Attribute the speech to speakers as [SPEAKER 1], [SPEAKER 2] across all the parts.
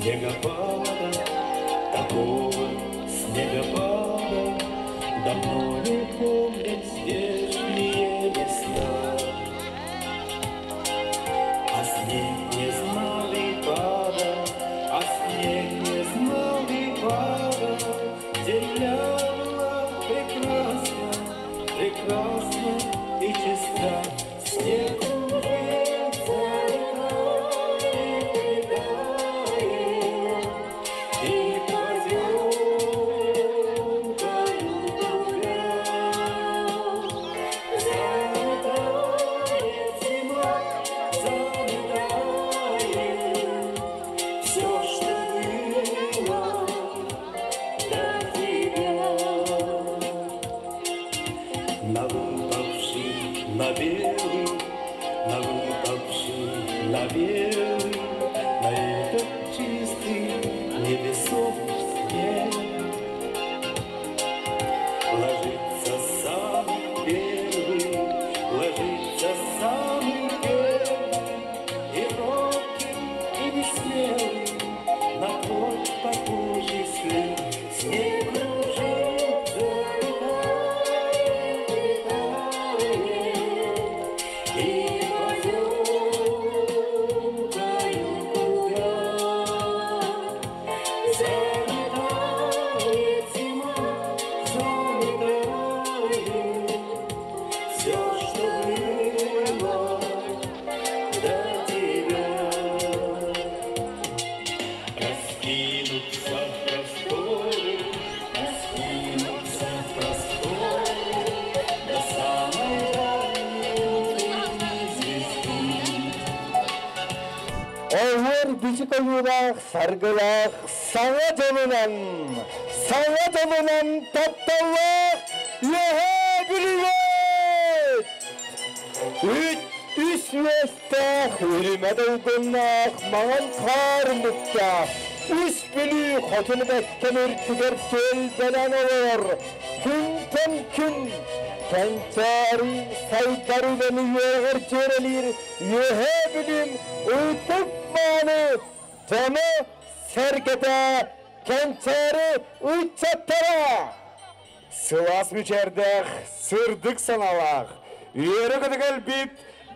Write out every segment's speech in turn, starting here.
[SPEAKER 1] Снегопада, такого снегопада давно не помнят здешние места. А снег не знал и пада, а снег не знал и пада. Земля была прекрасна, прекрасна и чиста. Снег кружится, летает, летает, и поземкою кругля. Заметает зима, заметает все, что было до тебя. На выпавший, на белый, на выпавший, на белый, на этот чистый небесов снег ложится самый первый, ложится самый первый, и робкий, и несмелый на твой похожий след. Снег кружится, летает, летает, и поземкою круга. Заметает зима, заметает все, что было до тебя. Раскинутся просторы, раскинутся просторы до самой дальней утренней звезды.
[SPEAKER 2] Оһуор бичик ойуулаах, саргылаах, саҥа дьолунан, саҥа дьолунан тапталлаах Үөһээ Бүлүүбүт! Үт үс үөстээх, үрүмэ долгуннаах, маҥан хаар муктаах, үс Бүлүү хотун бэттэн үрдүгэр түөлбэлээн олорор, күнтэн күн кэнчээри сайдар үлэни үөҕэр дьүөрэлиир Үөһээ Бүлүүм ытык мааны дьоно сэргэтэ кэнчээри ыччаттара!
[SPEAKER 3] Сылаас мичээрдээх, сырдык санаалаах, үөрэ-көтө кэлбит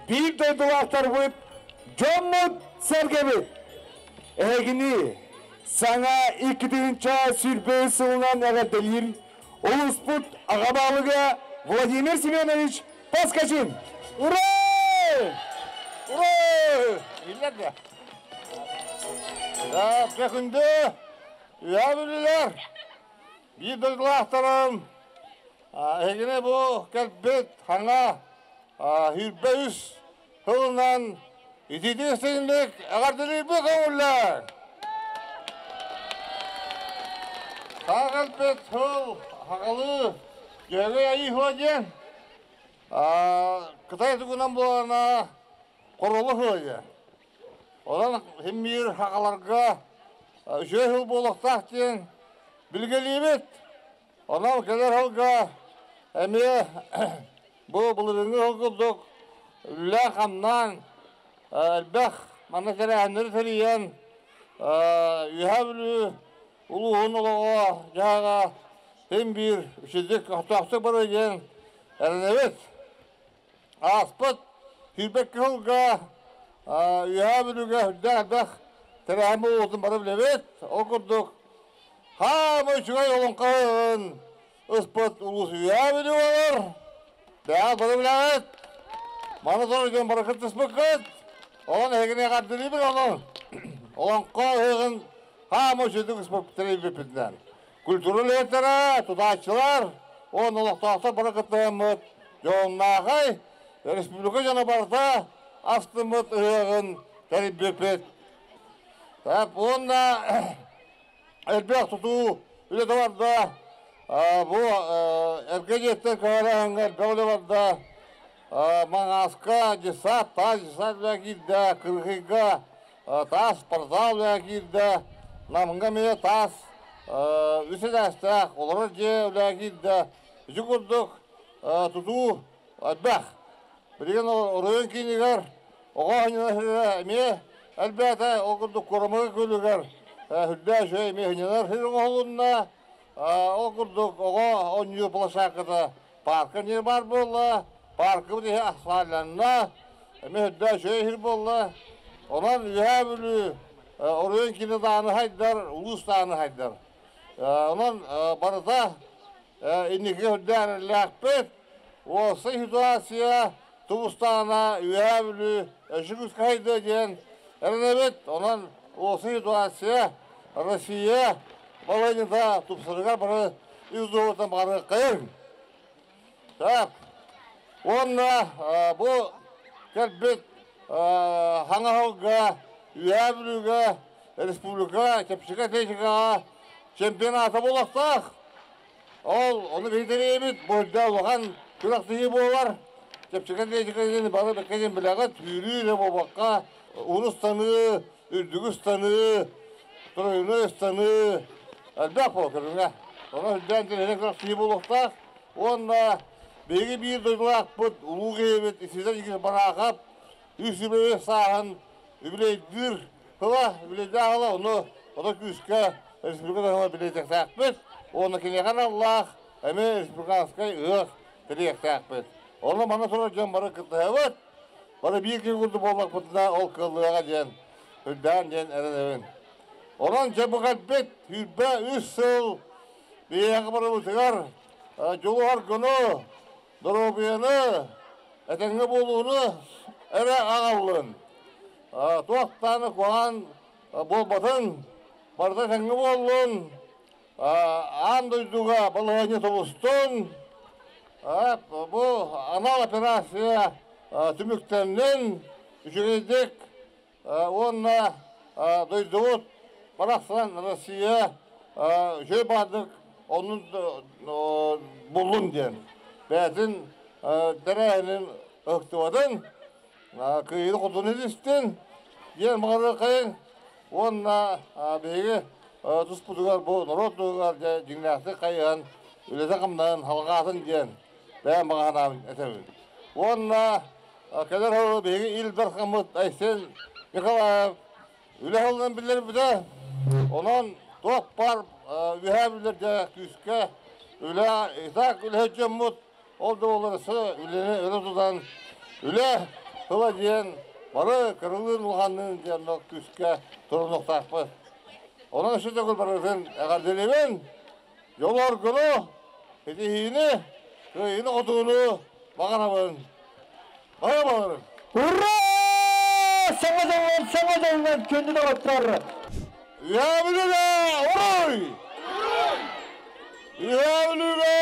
[SPEAKER 3] биир дойдулаахтарбыт, дьоммут сэргэбит! Эһигини саҥа 2023 сылынан эҕэрдэлиир улууспут аҕа баһылыга Владимир Семенович Поскачин! Ура!
[SPEAKER 4] Ура! Иллэрде. Пехүндө, үһэ бүлүлэр, биир дойдулаахтарым, эһигини бу кэлбит хаҥа 23 сылынан итиитин истиҥник эҕэрдэлиирбит көҥүллээх. Саҥа кэлбит сыл сахалыы Дьөһөгөй Айыы Һуо диэн Кытай тугунан буолана Хоруола һыайа. Онон син биир сахаларга үчүгэй сыл буолуохтаах диэн билгэлиибит. Онон кэлэр сылга эмиэ бу былырыыҥҥы сыл курдук үлэлээн-хамнаан элбэх манна тэрээһиннэри тэрийэн Үөһээ Бүлүү улууһун олоҕо-дьаһаҕа син биир үчүгэйдик көхтөөхтүк барыа диэн эрэнэбит. Ааспыт сүүрбэккэ сылга Үөһээ Бүлүүгэ сүрдээх элбэх тэрээһин буолуутун бары билэбит. Ол курдук хаамай үчүгэй олоҥхоһун ыспыт улуус Үөһээ Бүлүү буолар. Бэйэҕит бары билэҕит. Маны соруйан дьон бары кыттыспыккыт. Онон эһигини эҕэрдэлиибин ону. Олоҥхо ыһыаҕын хаамай үчүгэйдик ыспыт тэрийбиппитинэн. Культура үлэһиттэрэ, тутааччылар уонна олохтоохтор бары кыттыһаммыт дьоһуннаахай республика дьоно барыта астыммыт ыһыаҕын тэрийбиппит. Уонна элбэх тутуу үлэтэ барда. Бу эргэ дьиэттэн көһөрөөһүҥҥэ элбэх үлэ барда. Маҥааска десант, таас десант үлэ киирдэ, Кыргыйга таас портал үлэ киирдэ, Намҥа эмиэ таас үс этээстээх олорор дьиэ үлэ киирдэ. Ити курдук тутуу элбэх. Билигин оройуон киинигэр оҕо оонньуура эмиэ элбээтэ. Ол курдук Курамага күөлүгэр Үрдээ үчүгэй эмиэ сынньанар сир оҥоһулунна. Ол курдук оҕо оонньуур площадката парка эмиэ баар буолла. Паркабыт иһэ асфальланна. Эмиэ үрдээ үчүгэй сир буолла. Онон Үөһээ Бүлүү оройуон киинэ даҕаны хайдар, улуус даҕаны хайдар. Онон барыта инникигэ үрдээн эрэллээхпит. Уопсай ситуация тубустаҕына Үөһээ Бүлүү өссө күүскэ сайдыа диэн эрэнэбит. Онон уопсай ситуация Россия балаһыанньата тупсарыгар бары үс дуоһуттан баҕарыаххайыҥ. Так. Уонна бу кэлбит Хаҥаһылга, Үөһээ Бүлүүгэ, республика чэпчэки атлетикаҕа чемпионата буолуохтаах. Ол ону биһиги тэрийэбит, бу үрдэ улахан күрэхтэһии буолар. Чэпчэки атлетика диэн бары бэккэ диэн билэҕит, сүүрүү эрэ буолбакка, уһун ыстаныы, үрдүгү ыстаныы, тройной ыстаныы элбэх буолар көрүҥэ. Онон үрдээн тэрийэн күрэхтэһии буолуохтаах. Уонна биһиги биир дойдулаахпыт, улуу киһибит Исидор Никитич Бараахап үс үбүлүөй сааһын үбүлүөйдүүр тыла, үбүлүөйдээх ыла, ону ото күүскэ республика таһыма билиэтиэхтээхпит уонна киниэхэ аналлаах эмиэ республиканскай ыһыах тэрийиэхтээхпит. Онно манна турар дьон бары кыттыһабыт, бары биир киһи курдук буоллахпытына ол кыаллыаҕа диэн үрдээн диэн эрэнэбин. Онон дьэ бу кэлбит 23 сыл биһиэхэ барыбытыгар дьулуһар гыну, доруобуйаны, этэҥҥэ буолууну эрэ аҕаллын. Туох даҕаны куһаҕан буолбатын, барыта этэҥҥэ буоллун, аан дойдуга балаһыанньа тубустун, бу анал операция түмүктэннин, үчүгэйдик уонна дойдубут барахсан Россия үчүгэй баардык оннун буллун диэн бэйэтин тэрээһинин ыһыктыбатын, кыайыыны-хотууну илистин диэн баҕарыаххайыҥ уонна биһиги туспутугар бу норуот туһугар дьэ дьиҥнээхтик хайыһан үлэтин-хамнаһын салҕаатын диэн бэйэм баҕа санаабын этэбин. Уонна кэлэр сыл биһиги Ил Дархаммыт Айсен Николаев үлэ сылынан биллэрбитэ. Онон туох баар үөһээ бүлэргэ күүскэ үлэ итак үлэһит дьоммут ол да буоллар өссө үлэни өрө тутан үлэ сыла диэн бары кырылыын улаханныын диэн күүскэ турунуохтаахпыт. Онон өссө төгүл барытын эҕэрдэлиибин! Дьолу-оргуну, ситиһиини, кыайыыны-хотууну баҕарабын! Баҕа баҕарабын!
[SPEAKER 2] Ура! Саҥа дьоллон, саҥа дьоллон күндү доҕоттор!
[SPEAKER 4] Үөһээ Бүлүүгэ уруй! Үөһээ Бүлүүгэ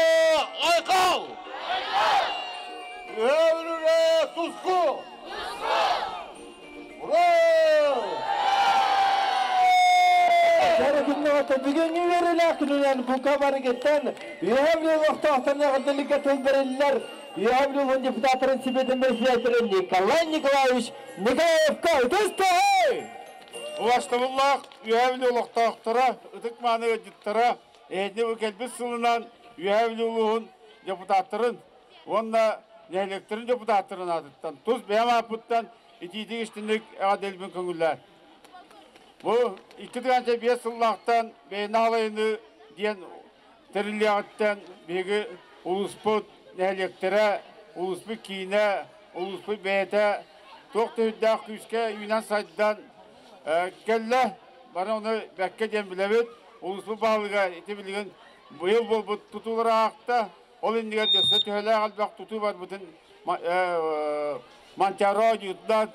[SPEAKER 4] айхал! Үөһээ Бүлүүгэ туску! Ура!
[SPEAKER 2] Кэрэ бүгүҥҥү үөрүүлээх күнүнэн бука барыгыттан Үөһээ Бүлүү олохтоохторун эҕэрдэлигэ тыл бэриллэр Үөһээ Бүлүү депутаттарын Сэбиэтин председателэ Николай Николаевич Николаевка ытыс тыаһай!
[SPEAKER 5] Убастабыллаах Үөһээ Бүлүү олохтоохторо, ытык-мааны ыалдьыттара, эһиги бу кэлбит сылынан Үөһээ Бүлүү улууһун депутаттарын уонна нэһилиэктэрин депутаттарын аатыттан тус бэйэм ааппыттан итиитик истинник эҕэрдэлиибин көҥүллээн. Бу 2005 сыллаахтан бэйэни халайыныы диэн тэриллиэҕиттэн биһиги улууспут нэһилиэктэрэ, улууспут киинэ, улууспут бэйэтэ туох да үрдээх күүскэ үүнэн-сайдан кэллэ. Бары ону бэккэ диэн билэбит. Улууспут баһылыга ити билигин быйыл буолбут тутуулары аахта. Ол иннигэр өссө төһөлөөх элбэх тутуу барбытын Манчаары оонньуутунан,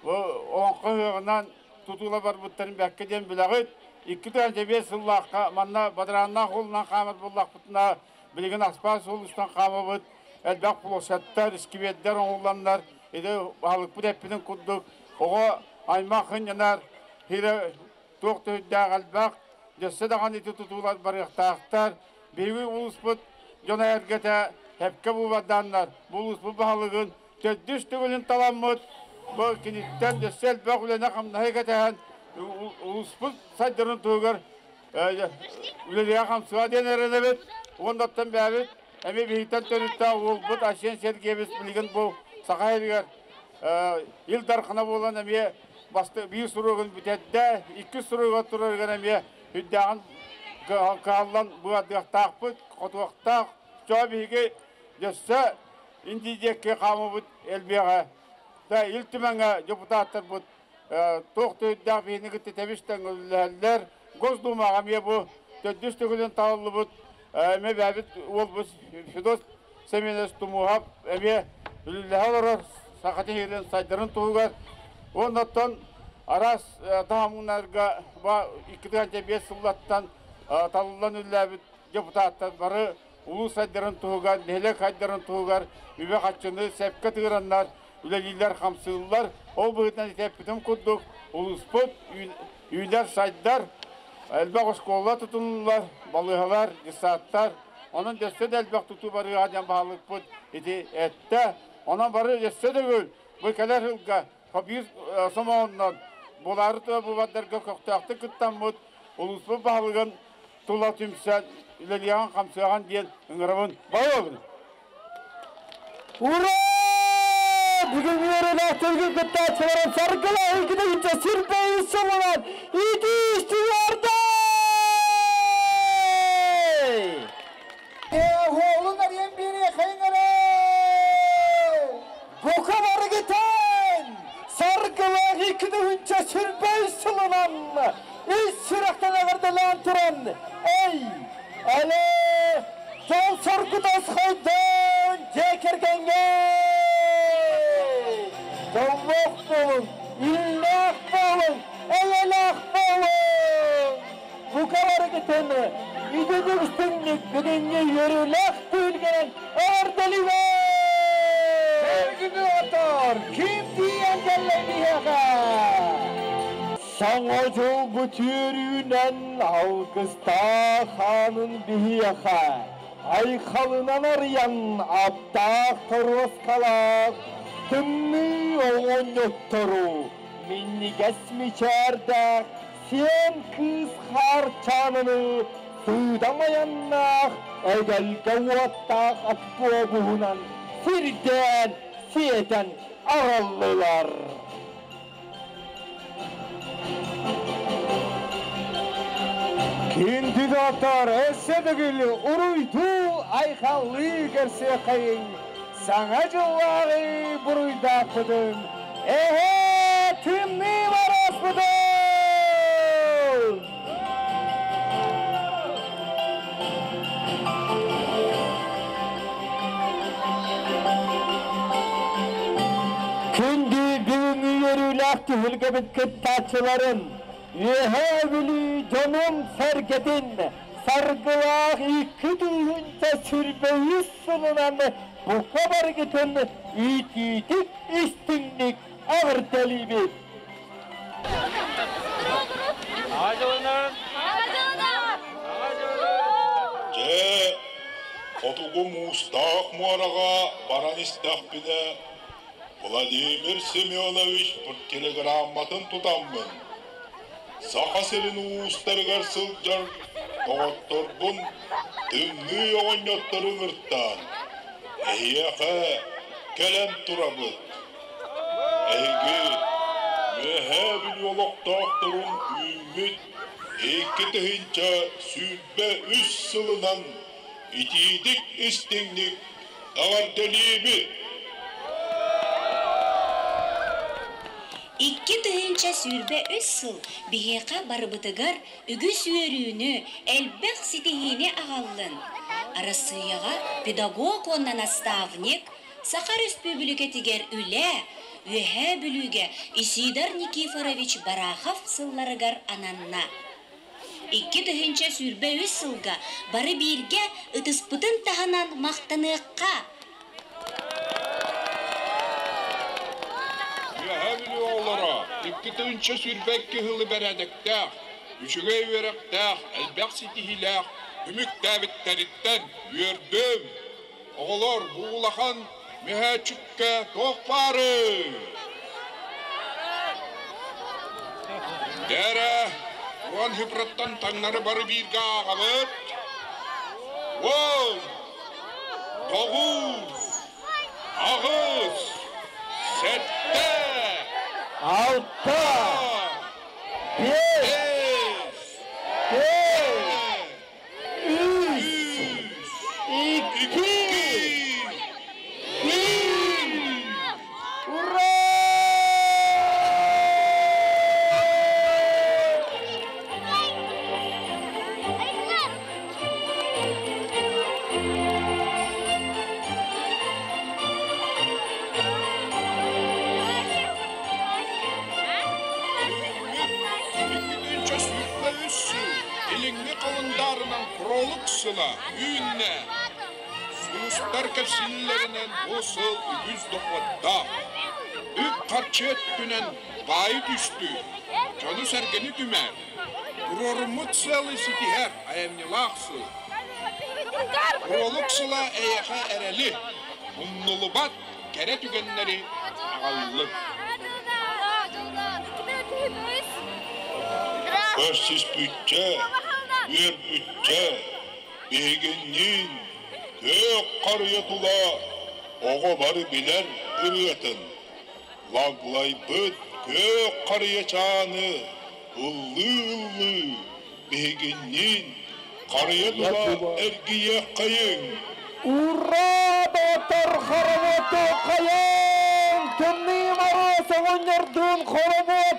[SPEAKER 5] олоҥхо ыһыаҕынан тутуула барбыттарын бэккэ диэн билэҕит. 2005 сыллаахха манна бадарааннаах уолунан хаамар буоллахпытына, билигин аспаал суол устан хаамабыт, элбэх площадьтар, искибиэрдэр оҥоһулланнар, ити баһылыкпыт эппитин курдук, оҕо аймах сынньанар сирэ туох да үрдээх элбэх, өссө даҕаны ити тутуулар барыахтаахтар. Биһиги улууспут дьоно эргэтэ һэпкэ быыбардааннар, бу улууспут баһылыгын төрдүс төгүлүн таламмыт, бу киниттэн өссө элбэх үлэни-хамнаһы кэтэһэн, улууспут сайдарын туһугар үлэлиэҕэ-хамсыаҕа диэн эрэнэбит. Уонна оттон бэйэбит эмиэ биһигиттэн төрүттээх уолбут Айсен Сергеевич билигин бу Саха сиригэр Ил Дархана буолан эмиэ басты биир суругун бүтэрдэ, икки суруга турарыгар эмиэ үрдээҕин кыһаллан быадыахтаахпыт, хотуохтаах. Чоо биһиги дьөссө инди диэки хаамыбыт элбиэҕэ. Да Ил Түмэҥҥэ депутаттарбыт туох төйдөөх биһини кытта тэбис-тэҥ үлэлэһэллэр. Госдумаҕа эмиэ бу төрдүс төгүлүн талыллыбыт эмиэ бэйэбит уолбут Федот Семенович Тумуһап эмиэ үлэлэһэ олорор саха тиһигин сайдарын туһугар. Оннуттан араас таһымнарга 2005 сыллаттан талыллан үлэлээбит депутаттар бары улуус сайдарын туһугар, нэһилиэк сайдарын туһугар үбэ хаччыны сэпкэ тыыраннар, үлэлииллэр, хамсыыллар. Ол быһыытынан итээппитим курдук улууспут үүнэр сайдар, элбэх оскуола тутуллар, балыыһалар, детсадтар. Онон дөссө да элбэх тутуу барыаҕа диэн баһылыкпыт ити эттэ. Онон бары өссө төгүл бу кэлэр сылга биир сомоҕоннон буолаары тура быбардарга көхтөөхтүк кыттаммыт улууспут баһылыгын тула түмсэн үлэлиэҕин хамсыаҕын диэн ыҥырабын. Баҕабын!
[SPEAKER 2] Ура! Бүгүн үөрүүлээх түһүлгэ кыттааччыларын саргыла икки сирбэй сылынан итии
[SPEAKER 6] Оҕолун арыйан биэриэхэйин эрэ!
[SPEAKER 2] Бука барыгытын саргылаах 2025 сылынан ис сүрэхтэн эҕэрдэлээн туран, эй, элэ, дьол соргу тосхойдун дьиэ кэргэҥҥэ! Дьоллоох буолуҥ, иллээх буолуҥ, эйэлээх буолуҥ! Бука барыгытын үтүө үстүҥнүк бүгүҥҥү үөрүүлээх түһүлгэнэн эҕэрдэлиибит!
[SPEAKER 6] Күнү отор,
[SPEAKER 2] ким тиийэн кэллэй биһиэхэ? Саҥа дьыл бу түөрүүнэн алгыстаах хаанын биһиэхэ, айхалынан арыйан аптаах торуоскалаах тымныы оҕонньоттору минньигэс мичээрдээх сиэн кыыс хаарчааныны сыыдам айаннаах эгэлгэ уоттаах автобуһунан сирдээн сиэтэн аҕаллылар.
[SPEAKER 3] Күндү доҕоттор, өссө төгүл уруйдуу айхаллыы көрсүөххэйиҥ! Саҥа дьыллааҕы буруйдаахпытын, эһээ, тымныы морооспутун!
[SPEAKER 2] Күндү бүгүҥҥү үөрүүлээх түһүлгэбит кыттааччыларын, Үөһээ Бүлүү дьонун-сэргэтин саргылаах 2023 сылынан бука барыгытын итиитик истиҥник эҕэрдэлиибит!
[SPEAKER 7] Дьэ, хотугу муустаах муораҕа баран истэхпинэ, Владимир Семенович телеграмматын тутаммын, Саха сирин улуустарыгар сылдьар доҕотторбун тымныы оҕонньоттору ыҥыртаан, эһиэхэ кэлэн турабыт. Эһиги Үөһээ Бүлүү олохтоохторун үүммүт 2023 сылынан итиитик истиҥник эҕэрдэлиибит!
[SPEAKER 8] 2023 сыл биһиэхэ барыбытыгар үгүс үөрүүнү, элбэх ситиһиини аҕаллын. Арассыыйаҕа педагог уонна наставник, Саха Өрөспүүбүлүкэтигэр үлэ, Үөһээ Бүлүүгэ Исидор Никифорович Барахов сылларыгар ананна. 2023 сылга бары бииргэ ытыспытын таһынан махтаныахха!
[SPEAKER 7] Үөһээ Бүлүү оҕолоро 2022 сылы бэрээдэктээх, үчүгэй үөрэхтээх, элбэх ситиһиилээх түмүктээбиттэриттэн үөрдүм. Оҕолор, бу улахан мөһөөччүккэ туох баарый? Дээрэ, уон хипраттан таҥнары бары бииргэ ааҕабыт. 10, 9, 8, 7,
[SPEAKER 2] 6, Биэс! Биэс! Үс! Икки! Биир! Ура!
[SPEAKER 7] Икки сыл илиҥҥи халандаарынан кролик сыла үүннэ. Сулустар кэпсииллэринэн бу сыл үгүс дохуоттаах. Үп-харчы өттүнэн баайы түстүүр, дьону-сэргэни түмэр, туруоруммут сыалы ситиһэр айымньылаах сыл. Кролик сыла эйиэхэ эрэли, умнулубат кэрэ түгэннэри аҕаллын. Көрсүспүччэ, үөрбүччэ, биһигинниин күөх харыйа тула оҕо бары билэр ырыатын, лаглайбыт күөх харыйачааны ыллыы-ыллыы биһигинниин харыйа тула эргийиэххэйиҥ!
[SPEAKER 2] Ура, доҕоттор, хороводтуоххайыҥ! Тымныы Моруос оҕонньордуун хоровод!